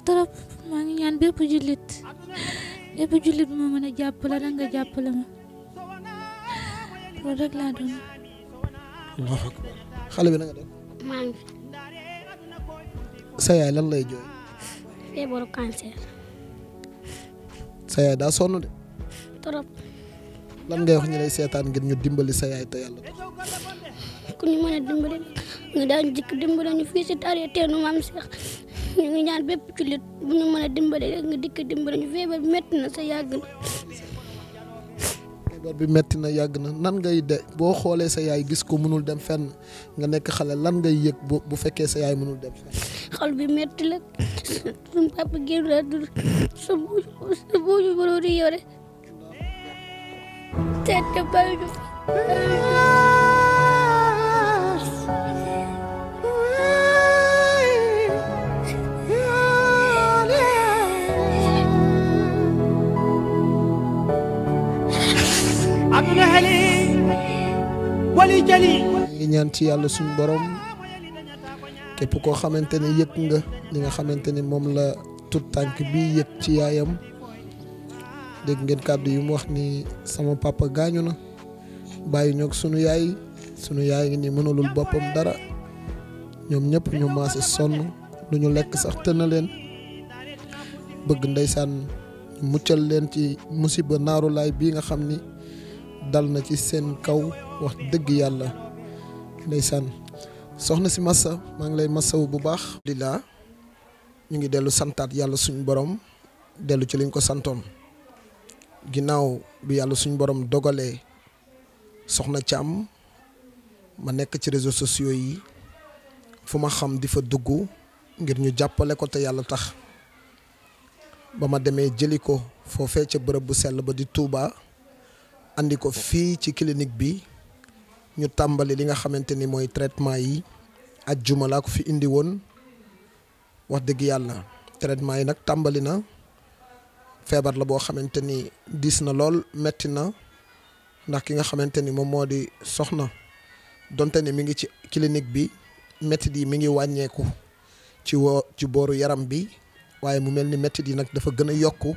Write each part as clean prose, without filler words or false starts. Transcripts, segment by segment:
trop maa ngi ñaan bépp jullit moo mën a jàppale rek nga jàppale ma loolu rek laa doon. Allahu akbar. xale bi na nga def. maa ngi fi. sa yaay lan lay jooy. feebaru cancer. sa yaay daa sonn de. trop. lan ngay wax ñu lay seetaan ngir ñu dimbali sa yaay te yàlla tax. ku ñu mën a dimbali nga daan jikk dimbali ñu fii si tari teenu maam Cheikh ñu ngi ñaan bépp jullit bu ñu mën a dimbali rek nga dikk dimbali ñu feebar bi metti na sa yàgg na. feebar bi metti na yàgg na nan ngay de boo xoolee sa yaay gis ko mënul dem fenn nga nekk xale lan ngay yëg bu fekkee sa yaay mënul dem fenn. xol bi metti la suñu papa génn la dul sa buuju mënoo di yore seet te bàyyi ñu fi. ngi ñaan ci yàlla suñu borom képp koo xamante ne yëg nga li nga xamante ni moom la tut tànk bi yëg ci yaayam dégg ngeen kàddu yu mu wax ni sama papa gaañu na bàyyi ñoog sunu yaay ngi ni mënulul boppam dara ñoom ñëpp ñu maase sonn lu ñu lekk sax tëna leen bëgg ndeysaan muccal leen ci musiba naaru laay bii nga xam ni dal na ci seen kaw wax dëgg yàlla ndeysaan soxna si massa maa ngi lay massawu bu baax. alhamdulilah ñu ngi dellu santaat yàlla suñu borom dellu ci liñ ko santoon ginnaaw bi yàlla suñu borom dogalee soxna Thiam ma nekk ci réseaux sociaux yi fu ma xam di fa dugg ngir ñu jàppale ko te yàlla tax ba ma demee jëli ko foofee ca bërëb bu sell ba di Touba andi ko fii ci clinique bi ñu tàmbali li nga xamante ni mooy traitement yi ajjuma laa ko fi indi woon wax dëgg yàlla traitement yi nag tàmbali na feebar la boo xamante ni diis na lool metti na ndax ki nga xamante ni moom moo di soxna donte ni mi ngi ci clinique bi métti yi mi ngi wàññeeku ci booru yaram bi waaye mu mel ni métti yi nag dafa gën a yokku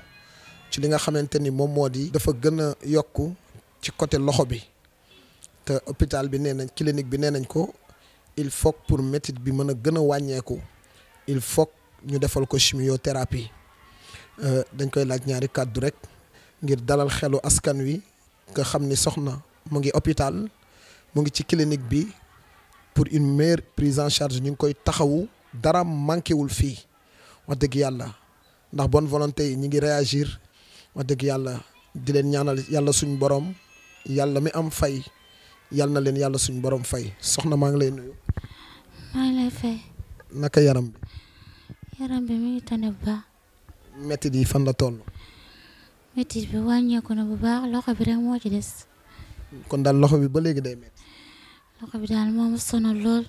ci li nga xamante ni moom moo di dafa gën a yokku ci côté loxo bi te hôpital bi nee nañ clinique bi nee nañ ko il faut pour métit bi mën a gën a wàññeeku il faut ñu defal ko chimiothérapie dañ koy laaj ñaari kàddu rek ngir dalal xelu askan wi nga xam ni soxna mu ngi hôpital mu ngi ci clinique bi pour une meilleure prise en charge ñu ngi koy taxawu dara manqué wul fii wax dëgg yàlla ndax bonne volonté yi ñu ngi réagir wax dëgg yàlla di leen ñaanal yàlla suñu borom yàlla mi am fay yàlla na leen yàlla suñu borom fay soxna maa ngi lay nuyu. maa ngi lay fay. naka yaram bi. yaram bi mi ngi tane bu baax. métit yi fan la toll. métit bi wàññeeku na bu baax loxo bi rek moo ci des. kon daal loxo bi ba léegi day métti. loxo bi daal moom sonal lool.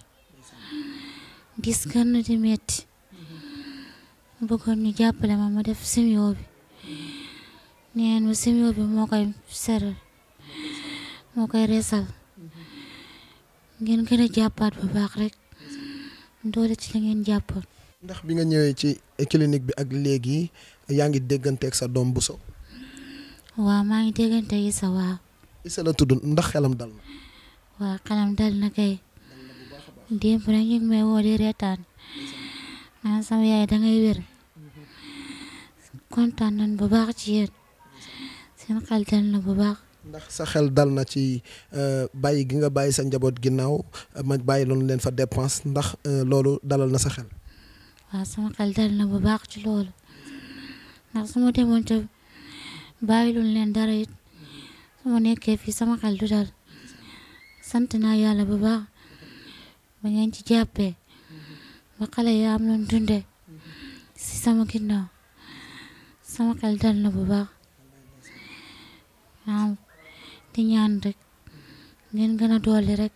gis gën na di métti. bëggoon ñu jàppale ma def simio bi. neen ma simio bi moo koy seral moo koy reesal ngeen gën a jàppaat bu baax rek doole ci la ngeen jàppoon. ndax bi nga ñëwee ci clinique bi ak léegi yaa ngi dégganteeg sa doom Bousso. waaw maa ngi déggante Issa waaw. Issa la tudd ndax xelam dal na. waaw xelam dal na kay. démb rek ñu ngi may woo di reetaan naan sama yaay dangay wér kontaan nañ bu baax ci yéen seen xel dal na bu baax. ndax sa xel dal na ci bàyyi gi nga bàyyi sa njaboot ginnaaw ma bàyyi loolu leen fa dépense ndax loolu dalal na sa xel. waaw sama xel dal na bu baax ci loolu ndax su ma demoon te bàyyi loolu leen dara it su ma nekkee fii sama xel du dal sant naa yàlla bu baax ba ngeen ci jàppee ba xale yi am loon dundee si sama ginnaaw sama xel dal na bu baax. waaw di ñaan rek ngeen gën a dolli rek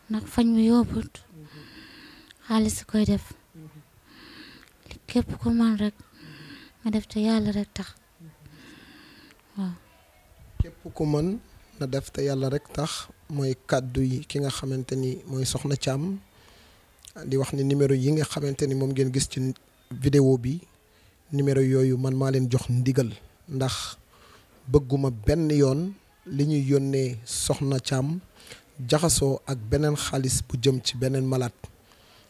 ndax fañ mi yóbbut xaalis koy def képp ku man rek nga def te yàlla rek tax waaw. képp ku mën na def te yàlla rek tax mooy kàddu yi ki nga xamante ni mooy soxna Thiam di wax ni numéro yi nga xamante ni moom ngeen gis ci vidéo bi numéro yooyu man maa leen jox ndigal ndax bëgguma benn yoon li ñuy yónnee Soxna Thiam jaxasoo ak beneen xaalis bu jëm ci beneen malade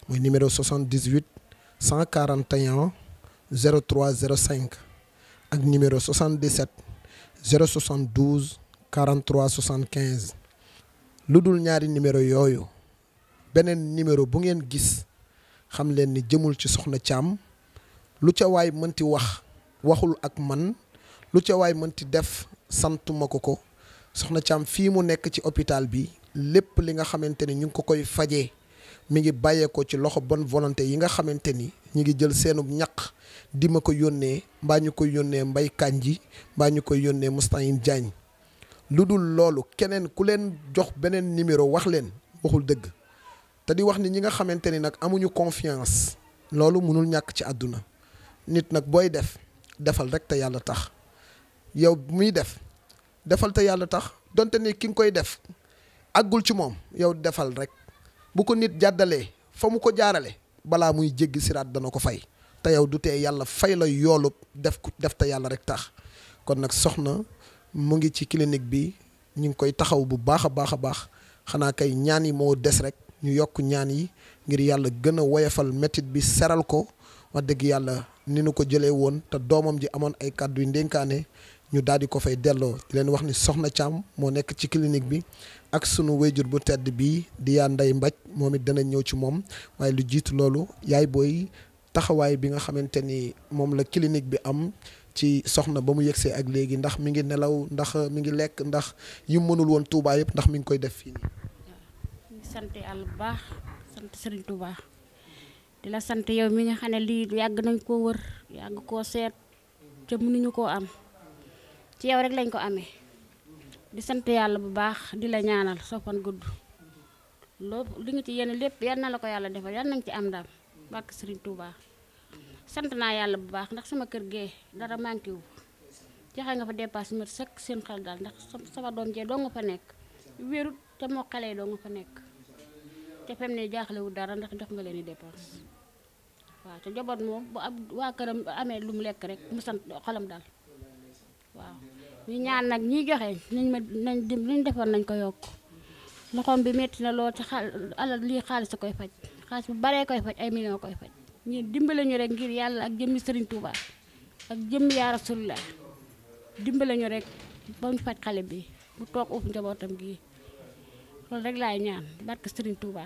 mooy numéro 78 141 03 05 ak numéro 77 072 43 75 lu dul ñaari numéro yooyu beneen numéro bu ngeen gis xam leen ni jëmul ci Soxna Thiam lu ca waay mënti waxul ak man lu ca waay mënti def santuma ko Soxna Thiam fii mu nekk ci hôpital bi lépp li nga xamante ni ñu ngi ko koy fajee mi ngi bàyyeekoo ci loxo bonne volonté yi nga xamante ni ñu ngi jël seenub ñaq di ma ko yónnee mbaa ñu koy yónnee Mbay Kanji mbaa ñu koy yónnee Moustahine Diagne lu dul loolu keneen ku leen jox beneen numéro wax leen waxul dëgg te di wax ni ñi nga xamante ni nag amuñu confiance loolu mënul ñàkk ci àdduna nit nag booy defal rek te yàlla tax yow muy defal te yàlla tax donte ni ki nga koy def àggul ci moom yow defal rek bu ko nit jàddalee fa mu ko jaarale balaa muy jéggi siraat dana ko fay te yow du tee yàlla fay la yoolub def te yàlla rek tax kon nag soxna mu ngi ci clinique bi ñu ngi koy taxaw bu baax a baax xanaa kay ñaan yi moo des rek ñu yokk ñaan yi ngir yàlla gën a woyofal métit bi seral ko wax dëgg yàlla ni nu ko jëlee woon te doomam ji amoon ay kàddu yu ndénkaane ñu daal di ko fay delloo di leen wax ni Soxna Thiam moo nekk ci clinique bi ak sunu wéyjur bu tedd bii di yaa Ndey Mbaj moom it dana ñëw ci moom waaye lu jiitu loolu yaay booy taxawaay bi nga xamante ni moom la clinique bi am ci soxna ba mu yegsee ak léegi ndax mi ngi nelaw ndax mi ngi lekk ndax yu mënul woon Touba yëpp ndax mi ngi koy def fii nii. sant yàlla bu baax sant Serigne Touba di la sant yow mi nga xam ne lii yàgg nañ koo wër yàgg koo seet te mënuñu koo am ci yow rek lañ ko amee di sant yàlla bu baax di la ñaanal soppan gudd loolu li nga ci yéene lépp yal na la ko yàlla defal yal nañ ci am ndam barke Serigne Touba sant naa yàlla bu baax ndax sama kër gee dara manqué wu joxe nga fa dépasse mat sëkk seen xel daal ndax sama doom jee doo nga fa nekk wérut te moo xale yi doo nga fa nekk te fem ne jaaxlewul dara ndax jox nga leen di dépense waaw te njaboot moom bu ab waa këram amee lu mu lekk rek mu sant xolam daal waaw ñu ñaan nag ñiy joxe nañ liñ defoon nañ ko yokk loxoom bi metti na lool ci alal lii xaalis a koy faj xaalis bu baree koy faj ay million koy faj ñu dimbale ñu rek ngir yàlla ak jëmmi Serigne Touba ak jëmmi yaa Rasulullah dimbale ñu rek ba mu faj xale bi mu toog uuf njabootam gi loolu rek laay ñaan barke Serigne Touba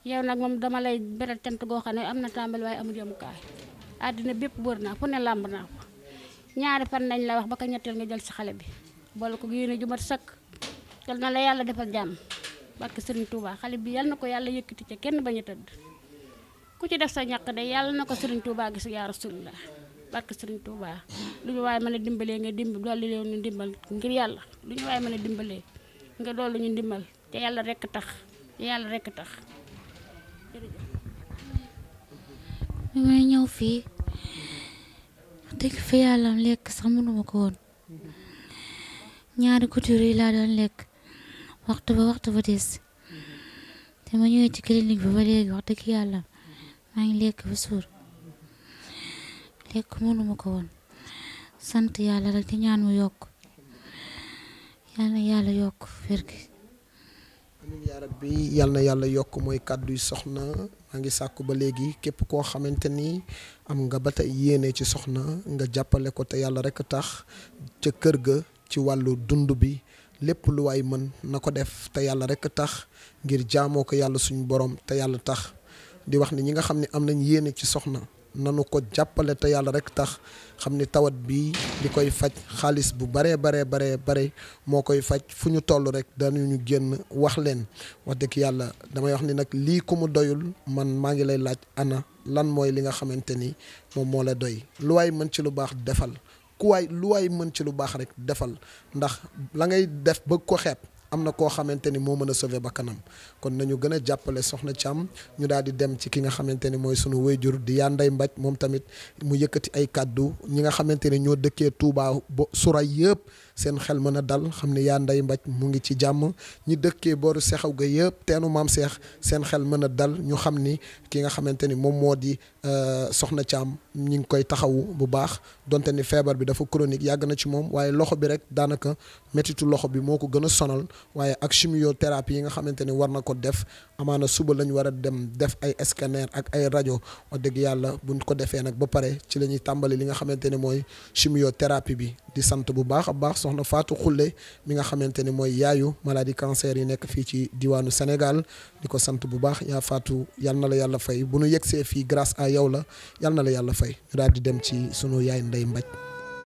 yow nag moom dama lay beral cant goo xam ne am na tàmbali waaye amul yemukaay àddina bépp wër naa fu ne làmb naa ko ñaari fan nañ la wax ba ko ñetteel nga jël si xale bi boole ko yéene ju mat sëkk yal na la yàlla defal jàmm barke Serigne Touba xale bi yal na ko yàlla yëkkati ca kenn bañ a tëdd ku ci def sa ñàkk de yàlla na ko Serigne Touba gis yaa Rasulullah barke Serigne Touba lu ñu waaye mën a dimbalee nga dolli leen ñu dimbal ngir yàlla lu ñu waaye mën a dimbalee nga dolli ñu dimbal te yàlla rekk tax bi may ñëw fii dëgg fa yàlla lekk sax mënuma ko woon ñaari couture yi laa doon lekk waxtu ba des te ma ñëwee ci clinique bi ba léegi wax dëgg yàlla maa ngi lekk ba suur lekk mënuma ko woon sant yàlla rek di ñaan mu yokk yal na yàlla yokk wér gi amiin yaa rabbi yal na yàlla yokk mooy kàddu yu soxna maa ngi sàkku ba léegi képp koo xamante ni am nga ba tey yéene ci soxna nga jàppale ko te yàlla rek tax ca kër ga ci wàllu dund bi lépp lu waay mën na ko def te yàlla rek tax ngir jaamoo ko yàlla suñu borom te yàlla tax di wax ni ñi nga xam ne am nañ yéene ci soxna nanu ko jàppale te yàlla rek tax xam ni tawat bi di koy faj xaalis bu bare moo koy faj fu ñu toll rek dañuñu génn wax leen wax dëgg yàlla damay wax ni nag lii ku mu doyul man maa ngi lay laaj ana lan mooy li nga xamante ni moom moo la doy lu waay mën ci lu baax defal lu waay mën ci lu baax rek defal ndax la ngay def bëgg ko xeeb am na koo xamante ni moo mën a sauver bakkanam kon nañu gën a jàppale Soxna Thiam ñu daal di dem ci ki nga xamante ni mooy sunu wayjur di yaa Ndey Mbaj moom tamit mu yëkkati ay kàddu ñi nga xamante ni ñoo dëkkee Touba ba sura yëpp seen xel mën a dal xam ne yaa Ndeye Mbaj mu ngi ci jàmm. ñi dëkkee booru Sexaw ga yëpp teenu maam Seex seen xel mën a dal ñu xam ni ki nga xamante ni moom moo di soxna Thiam ñi ngi koy taxawu bu baax donte ni feebar bi dafa chronique yàgg na ci moom waaye loxo bi rek daanaka méttitu loxo bi moo ko gën a sonal waaye ak chimiothérapie yi nga xamante ni war na ko def amaana suba lañ war a dem def ay scanner ak ay rajo wax dëgg yàlla buñ ko defee nag ba pare ci la ñuy tàmbali li nga xamante ni mooy chimiothérapie bi di sant bu baax a baax soxna Fatou Khoule mi nga xamante ni mooy yaayu maladie cancer yi nekk fii ci diwaanu Sénégal di ko sant bu baax yaa Fatou yal na la yàlla fay bu nu yegsee fii grâce à yow la yal na la yàlla fay ñu daal di dem ci sunu yaay Ndeye Mbaj